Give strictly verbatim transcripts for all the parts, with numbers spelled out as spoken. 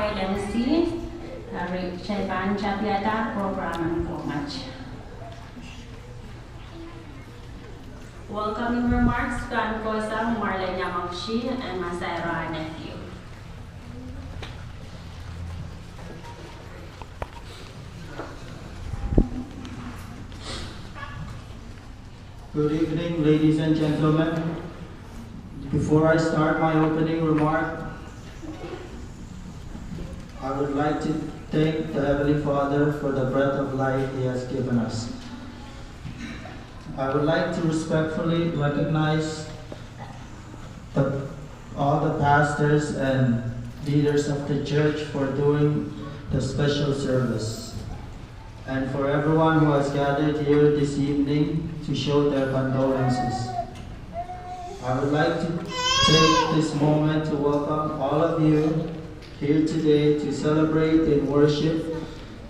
L M C, eri kitail pahn tapihada program en Komour. Welcoming remarks pahn kohsang Marlene Yamaguchi and Masairo Nephew. Good evening, ladies and gentlemen. Before I start my opening remark, I would like to thank the Heavenly Father for the breath of life He has given us. I would like to respectfully recognize the, all the pastors and leaders of the church for doing the special service, and for everyone who has gathered here this evening to show their condolences. I would like to take this moment to welcome all of you here today to celebrate and worship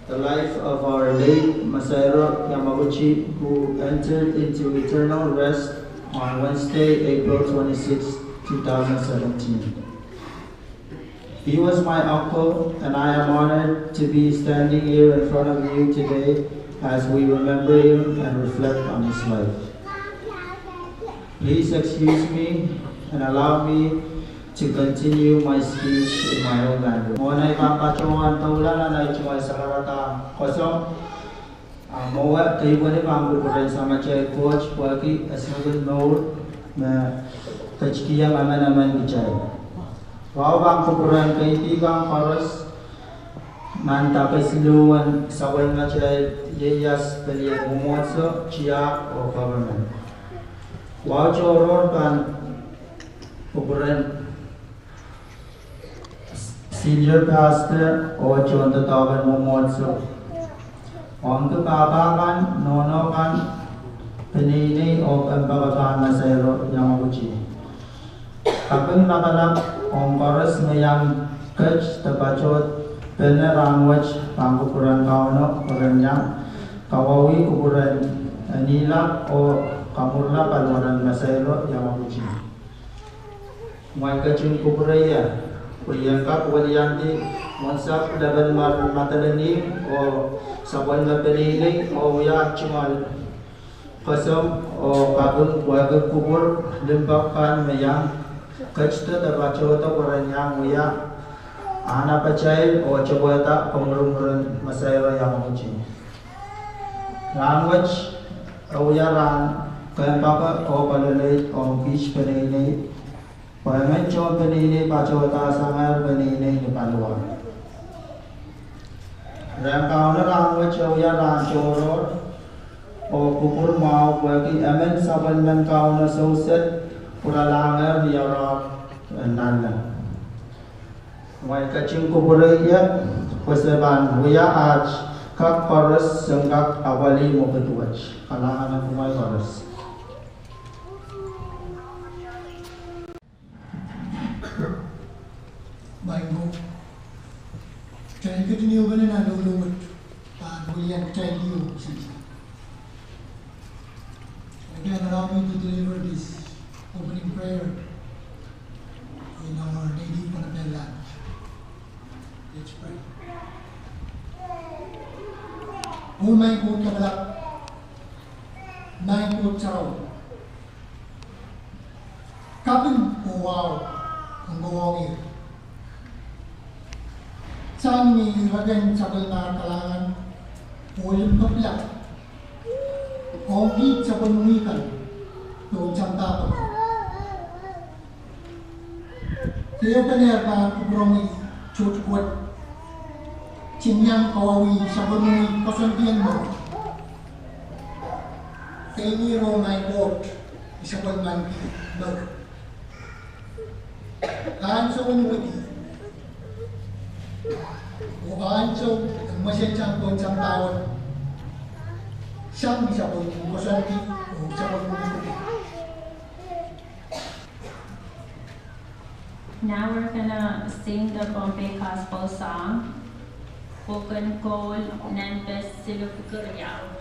the life of our late Masairo Yamaguchi, who entered into eternal rest on Wednesday, April twenty-sixth, two thousand seventeen. He was my uncle, and I am honored to be standing here in front of you today as we remember him and reflect on his life. Please excuse me and allow me to continue my speech in my own language. Mwohn ei pahn patohwan doula nan ei tungoal sarawi kan kosong, ah, mwowe keipweni pahn kupwuren Samatail Koht pwehki e sehse mour me ketikihong emenemen kitail. Wahu pahn kupwuren keidi kan koaros nan dake siluh en sapwellimatail ieias pelien mwomwohdiso, tiahk oh government. Wahu tohrohr pahn kupwuren senior pastor oh tohndoadoahk en mwomwohdiso. Ong ki pahpa kan, nohno kan, peneinei oh kompoakepahi Masairo Yamaguchi. Kaping lapalap ong koaros me iang ket de patohdo pene rahn wet pahn kupwuren Kauno pwe ren iang kawauwih kupwuren Enila oh kamwurla paliwaren Masairo Yamaguchi. Kumwail ketin kupwure ie pwe I en kak weliandi menseng lepen me re madelenihng oh sapwellime peneinei oh wia tungoal kosong oh kaping pwehki kupwur limpoak kan me iang ketdo de patohdo pwe ren iang wia ahnepatail oh towehda kamwurumwuren Masairo Yamaguchi. Rahn wet e wia rahn kempoake oh koleleid ong kiht peneinei, pwe emen tohn peneinei patohda sangehr peneinei ni paliwar. Rehn Kauno, rahn wet e wia rahn tohrohr oh kupwur mwahu pwehki emen sapwellimen Kauno sewese pwuralahngehr ni oaroahr en nanleng. Kumwail ketin kupwure ie pwe se pahn wia aht kak koaros en kak apwalih mwekid wet. Kalahngan en kumwail koaros. Maing Koht, kitail ketin ehupene nan loulou wet pahn welian kitail ieu sise. Again, allow me to deliver this opening prayer in our native Pohnpei land. Let's pray. Oh Maing Koht Lapalap, Maing Koht Sarawi, kaping oh wahu ong kowe ong ie. Sang ni reken sapwellimahr kalahngan oh limpoakla ong kiht sapwellimomwi kan pohn sampah pwukat. Dehr pene pahn kupwuromwi tohto wet, kitail iang kawauwih sapwellimomwi koasoandi en mour. Pein ih, oh Maing Koht, me sapwellimaniki mour. Ansou en widi oh ansou en mweselsang pohn sampah wet, sang ni sapwellimomwi koasoandi oh sapwellimomwi widi. Now we're gonna sing the Pohnpei gospel song, Pwuken Koul, nempet siluh fikiriau.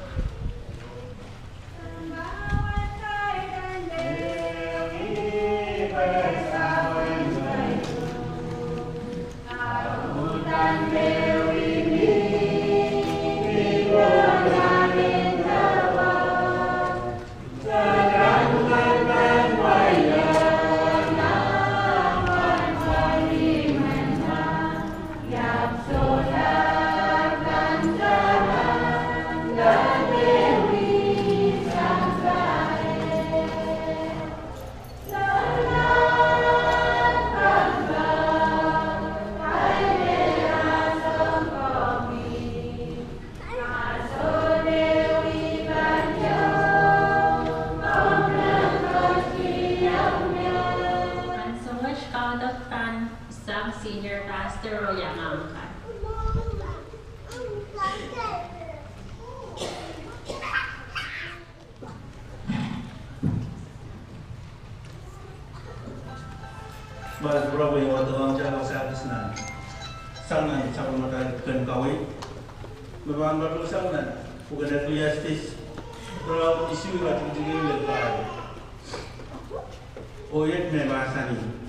Senior Pastor Royang Amkan. Bala pwurehng wadawad sang nan, sang nan sapwellimatail pwuken kaweid. Me pahn patohsang nan pwuken Ecclesiastes, irelaud isuh iretikitik ehu lel pahieu. Oh iet me mahsanih: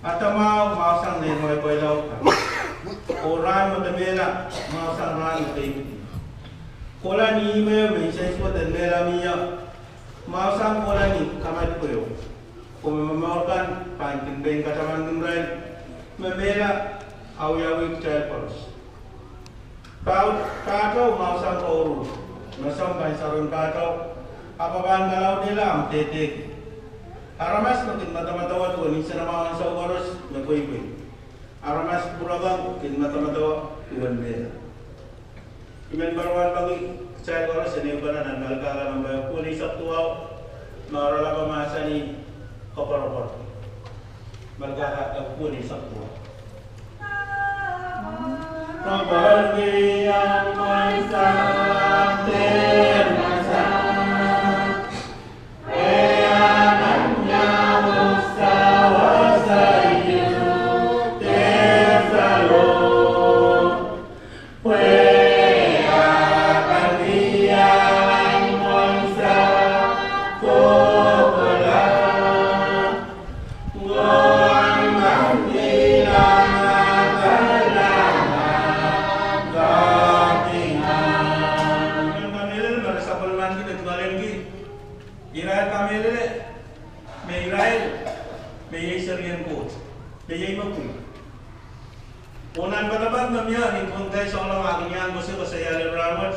Ata mwahu, mwahu sang nein mweipweilaud kan, oh rahn me kemehla, mwahu sang rahn me keimwkihla. Kohla ni ihmw ehu me insensuwed en mehla mie, mwahu sang kohla ni kamadipw ehu. Pwe me momour kan pahn kin pein katamankin irail me mehla, awiawi kitail koaros. Pah-, pahtou mwahu sang kouruhr, me soang pahn sarin pahtou, ahpw e pahn kalaudehla ahmw dehdehki. Aramas me kin madamadau duwen nsenamwahu en ansou koaros me pweipwei. Aramas pwurokong kin madamadau duwen mehla. I men patohwan peki kitail koaros en ehupene nan Melkahka nan pahieu, pwuhken eisek duwau, me oaralap mahsanih koapworopwor. Melkahka, eh, pwuhken eisek duwau. Irail kamehlele me irail me iei serien Koht, me iei mepwukat. Oh nan poadoapoad me mie ni pwungkei souleng, a kin iang koasoia lel rahnwet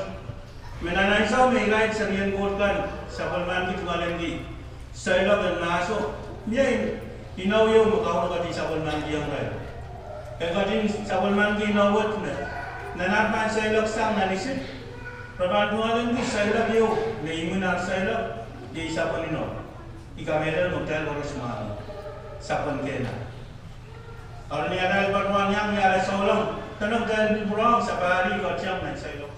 me nan ansou me irail serien Koht kan sapwellimaniki, tungoaleniki seiloak en mahso, mie inou ieu me Kauno ketin sapwellimaniki irail. E ketin sapwellimaniki inou wet me nan ar pahn seiloak sang nan Isip, re pahn tungoaleniki seiloak ieu me imwin ar seiloak iei sapwen inou. I kamehlele me kitail koaros mwahu sapwen Kenan. Eri ni atail patohwan iang ni atail souleng, dene kitail pil pwurehng sapahl koahiek nan seiloak.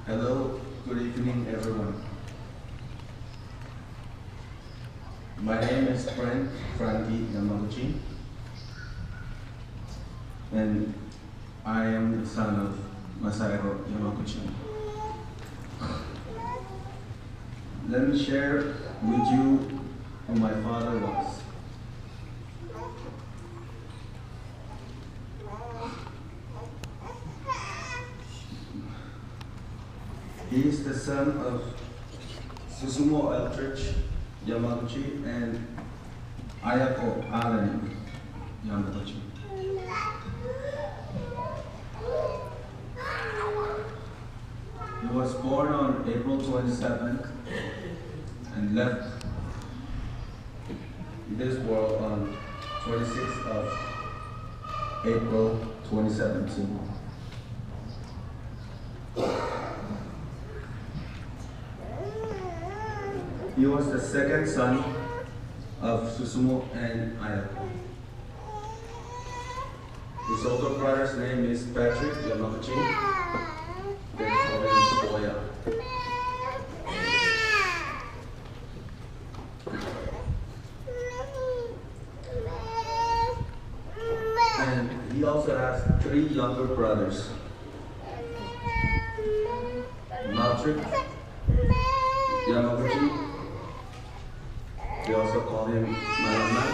Hello, good evening, everyone. My name is Frank, Frankie Yamaguchi, and I am the son of Masahiro Yamaguchi. Let me share with you who my father was. He is the son of Susumu Eldridge Yamaguchi and Ayako Allen Yamaguchi. He was born on April twenty-seventh and left this world on twenty-sixth of April twenty seventeen. He was the second son of Susumu and Ayako. His older brother's name is Patrick Yamaguchi. They call him Boya. And he also has three younger brothers. Maltrick Yamaguchi, they also call him Malama.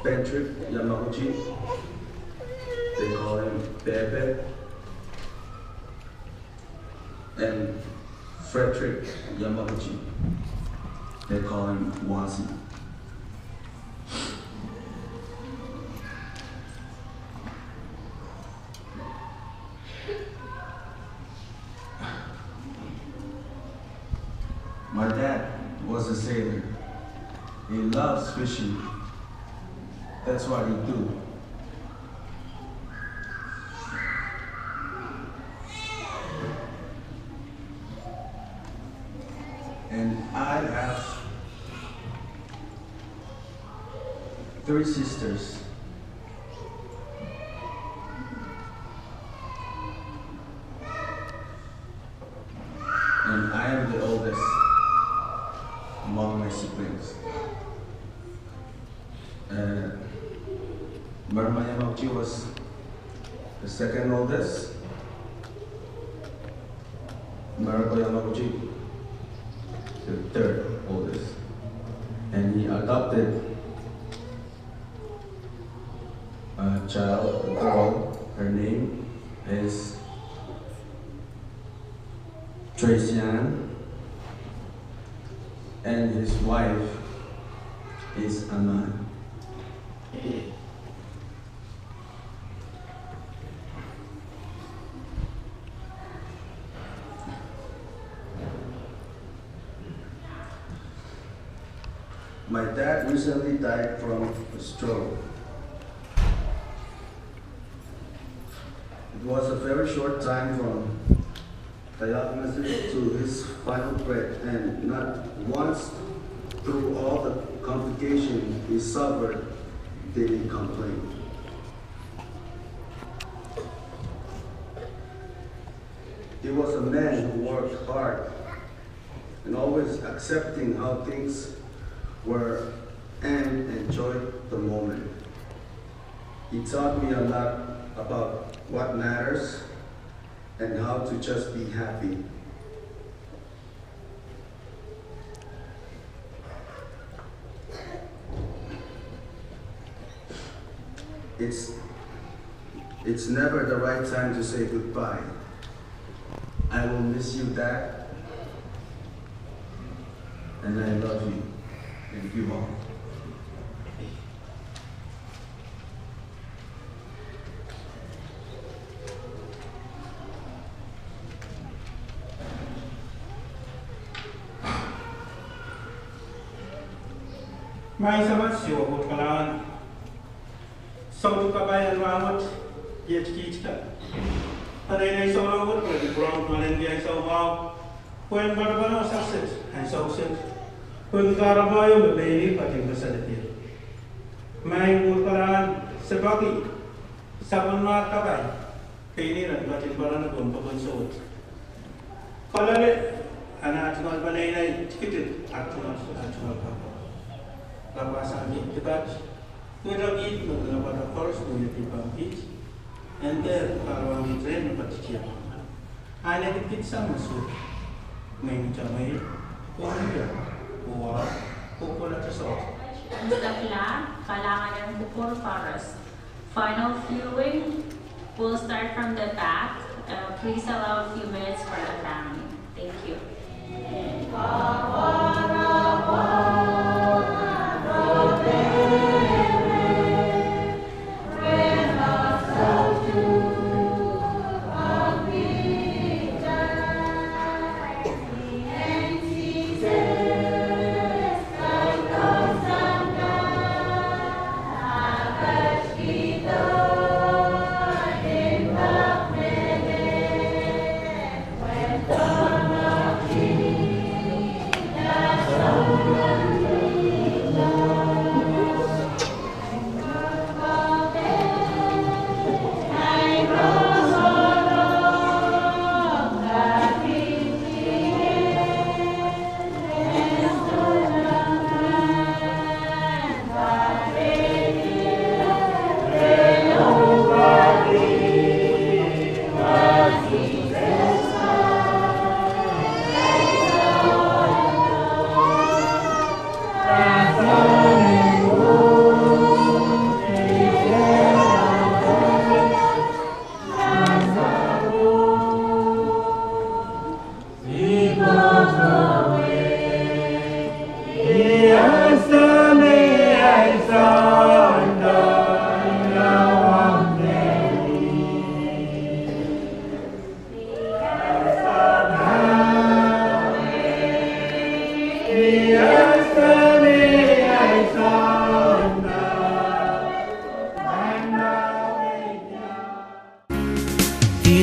Patrick Yamaguchi, they call him Pepe. And Frederick Yamaguchi, they call him Wasi. My dad was a sailor. He loves fishing. That's what he do. And I have three sisters. And I am the oldest among my siblings. Uh, Meremo Yamaguchi was the second oldest. Mariko Yamaguchi, the third oldest. And he adopted a child, a girl. Her name is Tracy Ann, and his wife is Anna. My dad recently died from a stroke. It was a very short time from diagnosis to his final breath, and not once through all the complications he suffered did he complain. He was a man who worked hard and always accepting how things were and enjoyed the moment. He taught me a lot about what matters and how to just be happy. It's, it's never the right time to say goodbye. I will miss you, Dad, and I love you. Thank you all. Maing Samat, Siohwa Koht kalahngan, soutik kapai en rahnwet iet kiht kan. Peneinei souleng wet pwehn pwurehng pwehn en ansou mwahu, pwehn patopato saikinte ansou kiset, pwehn kahrepe ieu me pein ih ketin kasalehdi. Maing Koht kalahngan, se peki sapwellimomwi kapai pein ih en ketin pwurehng pwehn pokon sou. Kalele, anahn tungoal peneinei tikitik, ahpw tungoal, ahpw tungoal kapw. Kapw sang ni dipat, pwe ih me kalahngan pahn koaros pwe ih pahn kiht, en dehr kahluwa ni tren me pahn tikitik. Ahn ekis kiht sang me suwed, me mihte mwein, oh mihte, oh wa, oh kolahte soh. Mister Clark, kalahngan en kupwur koaros. Final viewing will start from the back. Uh, please allow a few minutes for the family. Thank you.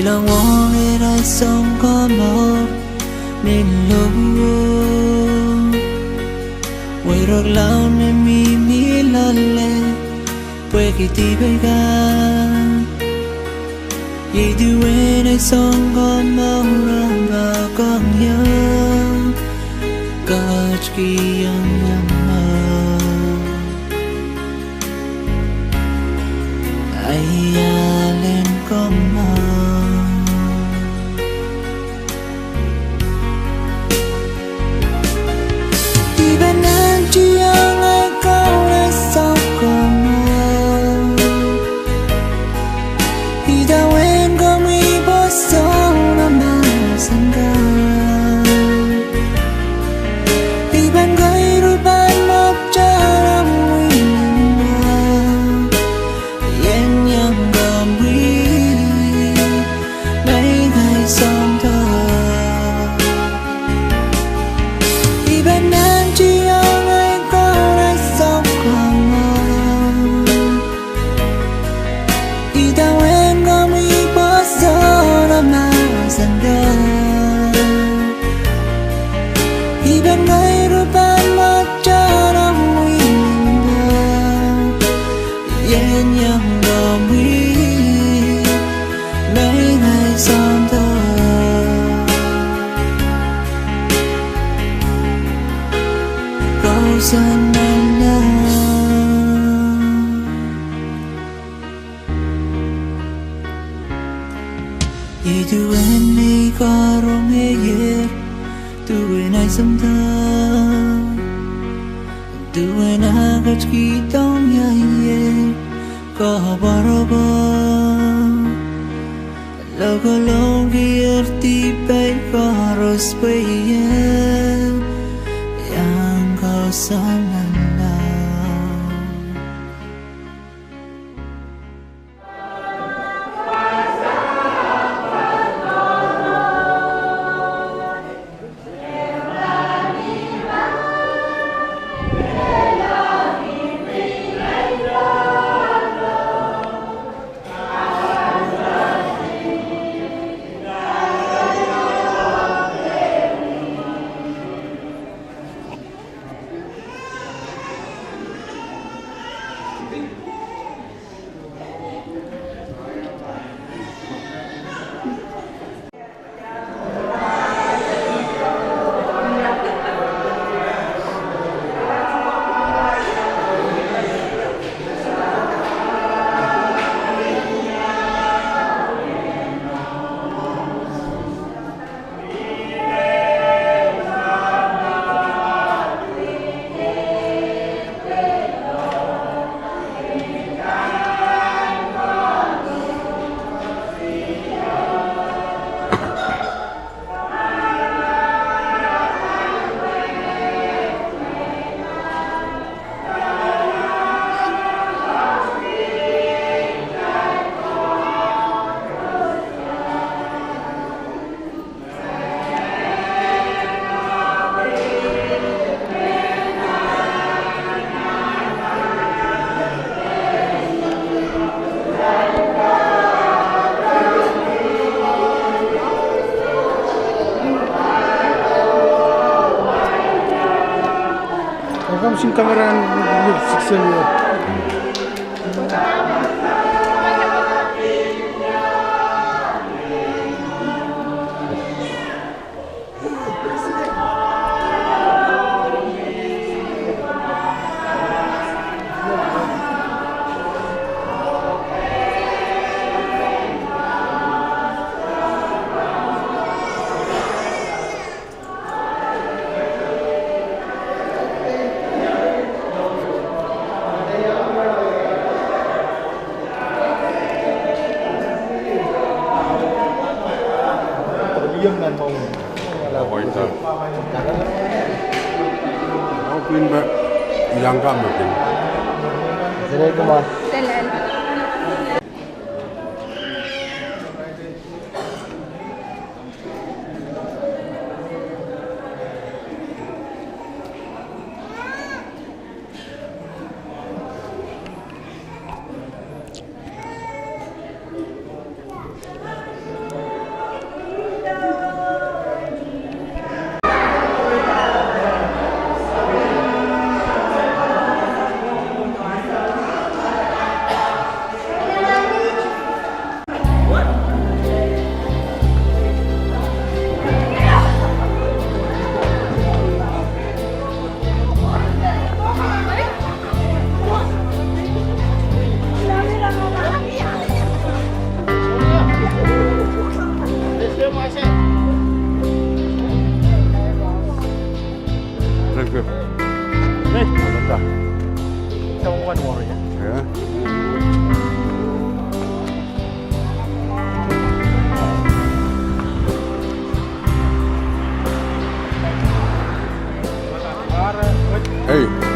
Nangoang irail sounkomour ni lowo, weirok laud me mihmi loale, pwehki dihpei kan. Iei duwen ei sounkomour me kang iang ketkihong iang mah. Ai alen komour. I pahn nantihong ei kaun sounkomour. Idawehn komwi pwoson mahsen kan. I pahn kairuhpahn mwohtail omwi mah. Ien iang komwi me ngehi soumwahu. I pahn nantihong ei kaun sounkomour. Idawehn komwi pwoson mahsen kan. I pahn kairuhpahn mwohtail omwi mah. Ien iang komwi me ngehi soumwahu. Kousoan nanleng. Iei duwen ei karongehier, duwen ei soumwahu, duwen ei ketkihdohng ieier koapworopwor. Lokolongkier dihpei koaros pwe ien iang kousoan nanleng. Welcome, Singh Kameran, Sixth Senate. Ei, mata. Ia. Ei.